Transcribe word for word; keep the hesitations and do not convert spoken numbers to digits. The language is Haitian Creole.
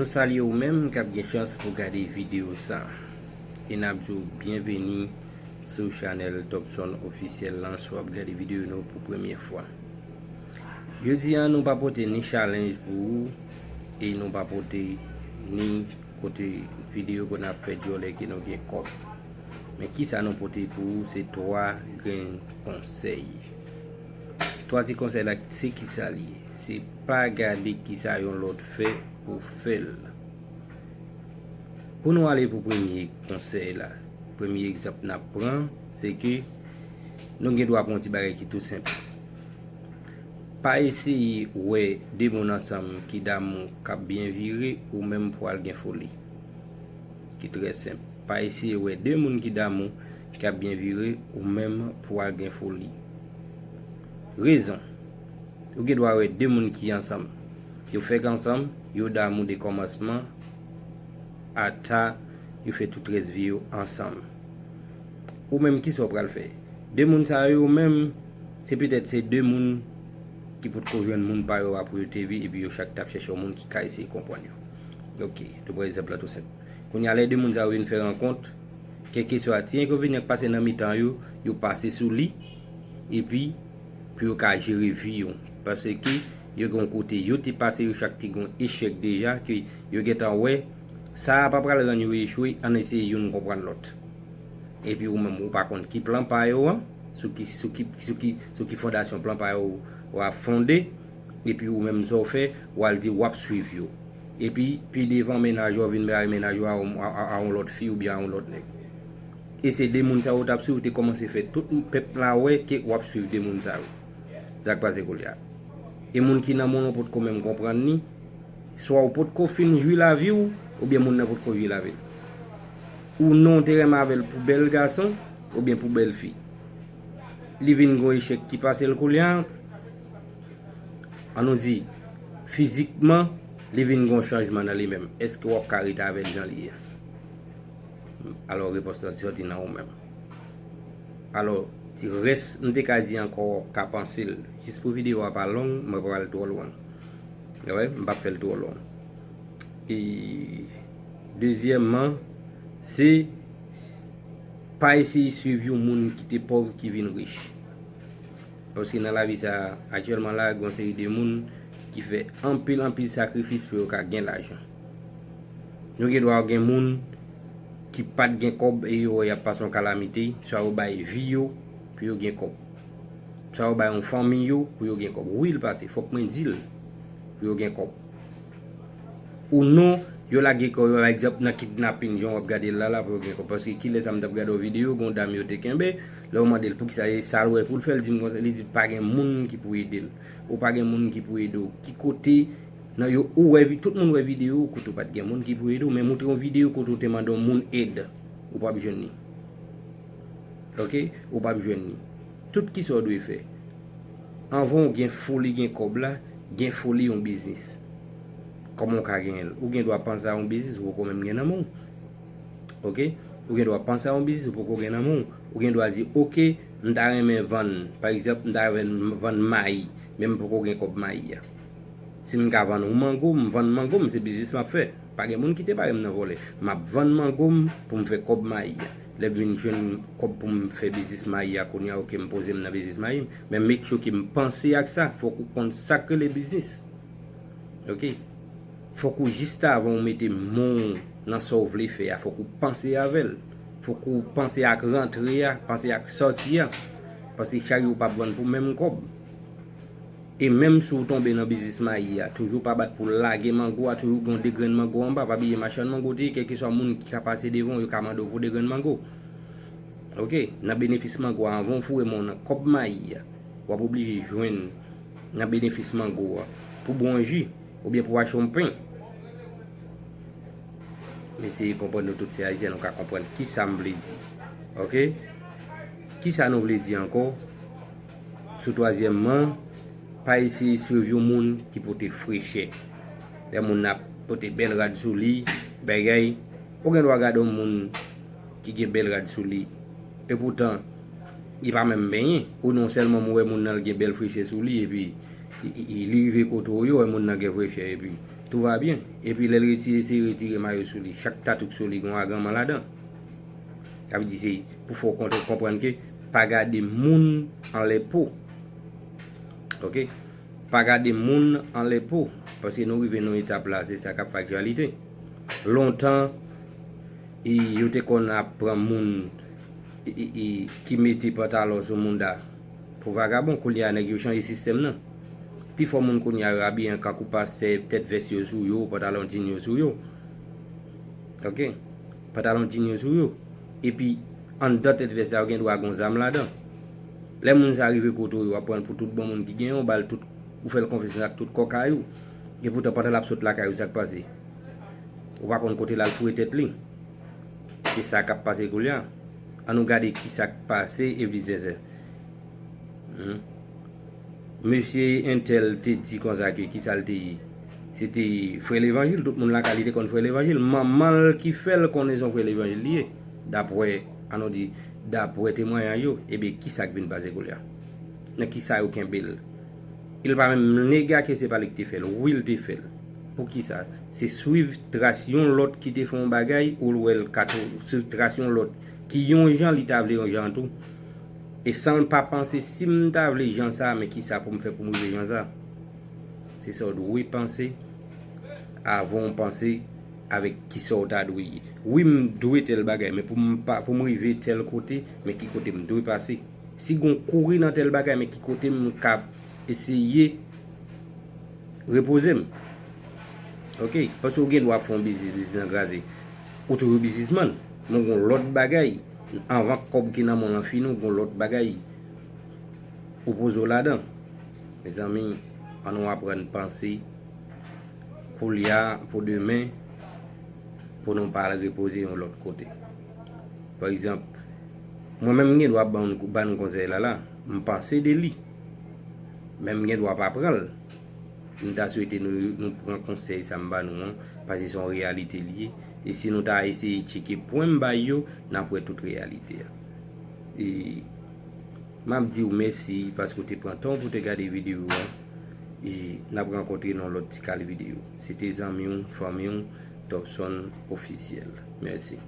Salye ou menm k ap gen chans pou gade videyo sa. E n ap di w byenveni sou chanèl Topson Ofisyèl lan si w ap gade videyo nou pou premye fwa. Jodi a, nou pa pote ni challenge pou ou, e nou pa pote ni kote videyo ke n ap fè dyòlè ke nou gen kòb. Men kisa nou pote pou ou, se twa grenn konsèy. Twa ti konsèy la, se kisa l ye? Se pa gade kisa yon lòt fè pou fè l. Pou nou ale pou premye konsèy la, premye egzanp n ap pran, se ke nou gen dwa pran yon ti bagay ki tou senp. Pa eseye wè de moun ansanm ki damou k ap byen vire, ou menm pou al gen foli. Ki trè senp. Pa eseye wè de moun ki damou k ap byen vire, ou menm pou al gen foli. Rezon. Ou gen dwa wè de moun ki ansanm. Yo fèk ansanm, yo damou de kòmansman ata yo fè tout rès vi yo ansanm. Ou menm, kisa w pral fè? De moun sa yo menm, se petèt se de moun ki potko jwenn moun pa yo a pou yo te viv, epi yo chak t ap chèche yon moun ki ka eseye konprann yo. Ok, nou pran egzanp la tou senp. Kounye a, lè de moun sa yo vin fè rankont, kèlkeswa ti enkonvenyan k pase nan mitan yo, yo pase sou li, epi pou yo ka jere vi yo. Paske yo gen yon kote yo te pase, yo chak te gen yon echèk deja, ke yo gentan wè, sa a pa pral rann yo echwe, ann eseye youn konprann lòt. Epi ou menm, ou pa konn ki plan pa yo an, sou ki, sou ki, sou ki, sou ki fondasyon plan pa yo w ap fonde, epi ou menm sa w fè, w al di w ap swiv yo. Epi, pi devan, mennaj ou vin bare mennaj ou a, a, a, a yon lòt fi oubyen a yon lòt nèg. E se de moun sa yo w t ap swiv, ou te kòmanse fè tout pèp la wè ke w ap swiv de moun sa yo. Sa k pase koulye a? E moun ki nan men w lan potko menm konprann li, swa ou potko fin jwi lavi w, oubyen moun nan potko jwi lavi l. Ou non, w te renmen avè l pou bèl gason, oubyen pou bèl fi. Li vin gon echèk ki pase l koulye a, ann nou di, fizikman, li vin gon chanjman nan li menm. Èske w ap ka rete avè l jan li ye a? Alò, repons lan soti nan ou menm. Alò, ti rès, m te ka di ankò, w ap ka panse l. Jis pou videyo a pa long, mwen pa pral twò lwen. Wè, m p ap fè l twò long. E, dezyèmman, se pa eseye swiv yon moun ki te pòv ki vin rich. Paske nan lavi sa a, aktyèlman la, gen yon seri de moun ki fè anpil, anpil sakrifis pou yo ka gen lajan. Nou gen dwa gen moun ki pa t gen kòb e yo wè y ap pase yon kalamite, swa yo bay vi yo pou yo gen kòb. Swa yo bay yon fanmi yo pou yo gen kòb. Wi, l pase, fòk mwen di l, pou yo gen kòb. Ou non, yo lage kò yo, pa egzanp, nan kidnapin, jan w ap gade l la, la, pou yo gen kòb. Paske kilè sa m t ap gade yon videyo, gen yon dam yo te kenbe, lè yo mande l poukisa e sa l wè pou l fè, l di m konsa, li di pa gen moun ki pou ede l. Ou pa gen moun ki pou ede w. Ki kote, nan yo, ou wè, vi- tout moun wè videyo, kote w pa t gen moun ki pou ede w, men montre yon videyo kote w te mande yon moun èd, ou p ap jwenn li. Ok? Ou p ap jwenn li. Tout kisa w dwe fè. Anvan w gen foli gen kòb la, gen foli yon biznis. Kòman w ka genyen l? Ou gen dwa panse a yon biznis ou poko menm gen nan men w. Ok? Ou gen dwa panse a yon biznis ou poko gen nan men w. Ou gen dwa di, ok, m ta renmen vann, pa egzanp, m ta renmen vann mayi, men m poko gen kòb mayi a. Si m ka vann yon mango, m vann mango m, se biznis m ap fè. Pa gen moun ki te bare m nan vòlè. M ap vann mango m pou m fè kòb mayi a. Lè m vin jwenn kòb pou m fè biznis mayi a, kounye a, ok, m poze m nan biznis mayi m. Men make sure ke m panse ak sa. Fòk ou konn sa k rele biznis. Ok? Fòk ou, jis avan ou mete men w nan sa w vle fè a, fòk ou panse avè l. Fòk ou panse ak rantre a, panse ak sòti a. Paske chak jou w p ap vann pou menm kòb. E menm si w tonbe nan biznis mayi a, toujou pa bat pou lage mango a, toujou gen de grenn mango anba. Pa bliye, machann mango te ye, kèlkeswa moun ki ka pase devan w, yo ka mande w pou de grenn mango. Ok, nan benefis mango a, anvan w foure men w nan kòb mayi a, w ap oblije jwenn nan benefis mango a pou bon ji oubyen pou achte yon pen. M eseye konprann nou tout, se Ayisyen, nou ka konprann kisa m vle di. Ok? Kisa nou vle di ankò? Sou twazyèmman, pa eseye swiv yon moun ki pote frechè. Lè moun nan ap pote bèl rad sou li, bagay, ou gen dwa gade yon moun ki gen bèl rad sou li. Epoutan, li pa menm benyen. Ou non sèlman m wè moun nan l gen bèl frechè sou li, epi i- i- i- li rive kote w yo, wè moun nan gen frechè, epi Tout va byen. Epi lè l retire, se retire mayo sou li. Chak tatou k sou li gen yon agranman ladan. Sa vle di se pou fè w konprann ke pa gade moun anlè po. Oke? Pa gade moun anlè po. Paske nou rive nan etap la, se sa k ap fè aktyalite. Lontan, e, yo te konn ap pran moun e, e, e, ki mete pantalon sou mouda pou vagabon. Kounye a, nèg yo chanje sistèm nan. Pifò moun kounye a, yo abiye an kankou pastè, tèt vès yo sou yo, pantalon djin yo sou yo. Oke? Pantalon djin yo sou yo. Epi, anndan tèt vès la, yo gen dwa gen zam ladan. Lè moun sa rive kote w, yo ap pran l pou tout bon moun ki genyen, w ba l tout, ou fè l konfyans ak tout kòkay ou. Epoutan, pandan l ap sot lakay ou, sa k pase? Ou pa konn kote l al foure tèt li. Se sa k ap pase koulye a. Ann nou gade ki sa k pase e vice versa. Hmm. Mesye entèl te di konsa ke ki sa l te ye? Se te frè levanjil, tout moun lakay li te konn frè levanjil. Manman l ki fè l konnen se yon frè levanjil li ye. Dapre, ann nou di, dapre temwayaj yo, ebyen, ki sa k vin pase koulye a? Nan ki sa yo kenbe l? E l pa menm nega ke se pa li ki te fè l. Wi, l te fè l. Poukisa? Se swiv tras yon lòt ki te fè yon bagay, ou l wè l ka tou-, swiv tras yon lòt ki yon jan, li ta vle yon jan tou. E san l pa panse, si m ta vle jan sa, men ki sa pou m fè pou m rive jan sa? Se sa w dwe panse avan w panse avèk ki sa w ta dwe ye. Wi, m dwe tèl bagay, men pou m pa, pou m rive tèl kote, men ki kote m dwe pase? Si gon kouri nan tèl bagay, men ki kote m ka eseye repoze m? Oke, paske w gen dwa ap fè yon biznis, biznis lan kraze. Ou toujou biznismann, men w gen yon lòt bagay. Anvan kòb ki nan men w lan fini, w gen yon lòt bagay ou poze w ladan. Mezanmi, ann nou aprann panse koulye a pou demen, pou nou pa al repoze yon lòt kote. Pa egzanp, mwen menm m gen dwa ban, ban nou konsèy la la, m panse de li. Men m gen dwa pa pran l. M ta swete nou, nou pran konsèy sa m ba nou an, paske se yon reyalite li ye. E si nou ta eseye tcheke pwen m bay yo, n ap wè tout reyalite a. E m ap di w mèsi paske w te pran tan w pou w te gade videyo a. E n ap rankontre nan lòt ti kal videyo. Se te zanmi w, fanmi w, Topson Ofisyèl. Mèsi.